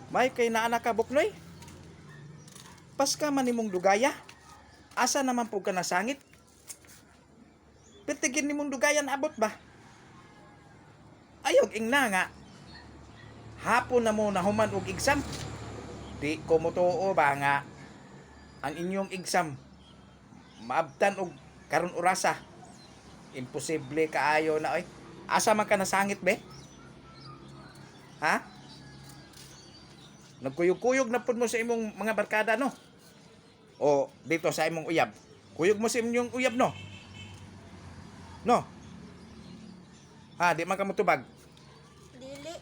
May kay naa na ka, Buknoy. Paska man nimong dugaya. Asa naman po ka nasangit? Pertigin nimong dugayan abot ba? Ayaw ingna nga. Hapon na mo nahuman og exam. Di ko motuo ba nga ang inyong exam maabtan og karon orasa. Imposible kaayo na oy. Asa man ka nasangit, be? Ha? Nagkuyog-kuyog na pud mo sa imong mga barkada, no? O dito sa imong uyab. Kuyog mo sa inyong uyab, no? No? Ha, di man ka motubag. Dili.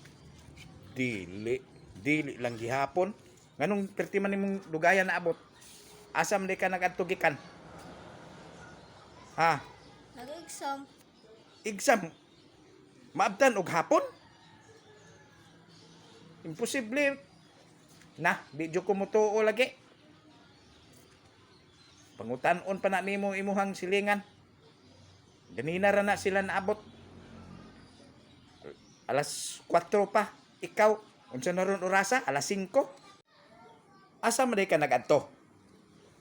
Dili. Dili lang gihapon. Nganong perti man nimong dugayan na abot? Asa man di ka nagadto gikan? Ha? Nag-exam. Exam. Maabtan og hapon? Imposible. Na, di jud ko motuo lagi. Pangutan-on pa na nimo imuhang silingan. Ganina ra na sila naabot. Alas 4 pa. Ikaw, unsa na ron orasa? Alas 5. Asa man di ka nagadto?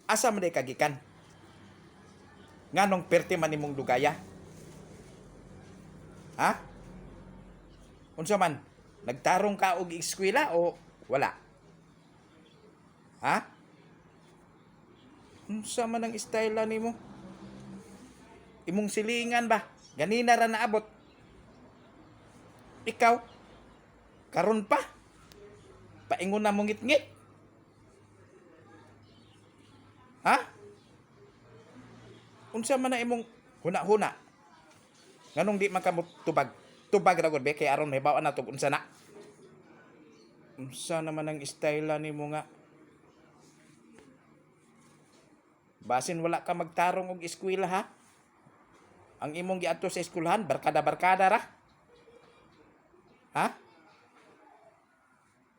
Asa man di ka gikan? Nganong perti man nimong dugaya? Ha? Unsa man? Nagtarong ka og eskwela o wala? Ha? Unsa man ang style nimo? Imong silingan ba? Ganina ra naabot. Ikaw karon pa. Paingon na mo ngitngit. Ha? Unsa man na imong huna-huna? Nganong di man ka tubag? Tubag ra gud be kay aron mahibaw-an nato unsa na. Unsa naman ang style nimo nga? Basin wala ka magtarong og eskwela, ha? Ang imong giadto sa eskwelahan, barkada-barkada ra. Ha?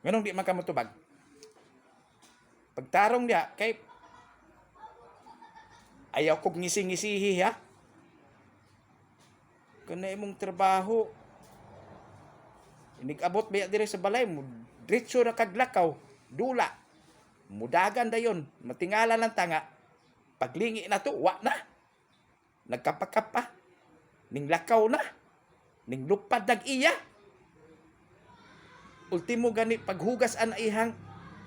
Nganong di man ka motubag? Pagtarong diha kay ayaw kog ngisi-ngisihi, ha. Kana imong trabaho. Inig-abot biya dire sa balay mo, diretso ra kag lakaw, dula. Mudagan dayon, matingala lang tanga. Paglingi na to, wa na. Nagkapakapa. Ning lakaw na. Ning lupad nag iya. Ultimo gani paghugas an ihang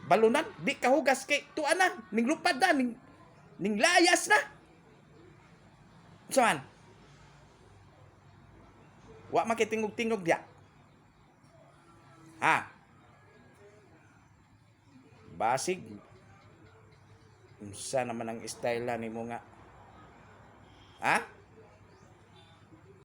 balunan, di ka hugas kay tuwa na, ning lupad na, ning layas na. Saan? Wa makitingog-tingog diya. Ha? Basig. Unsa naman ang style nimo nga? Ha?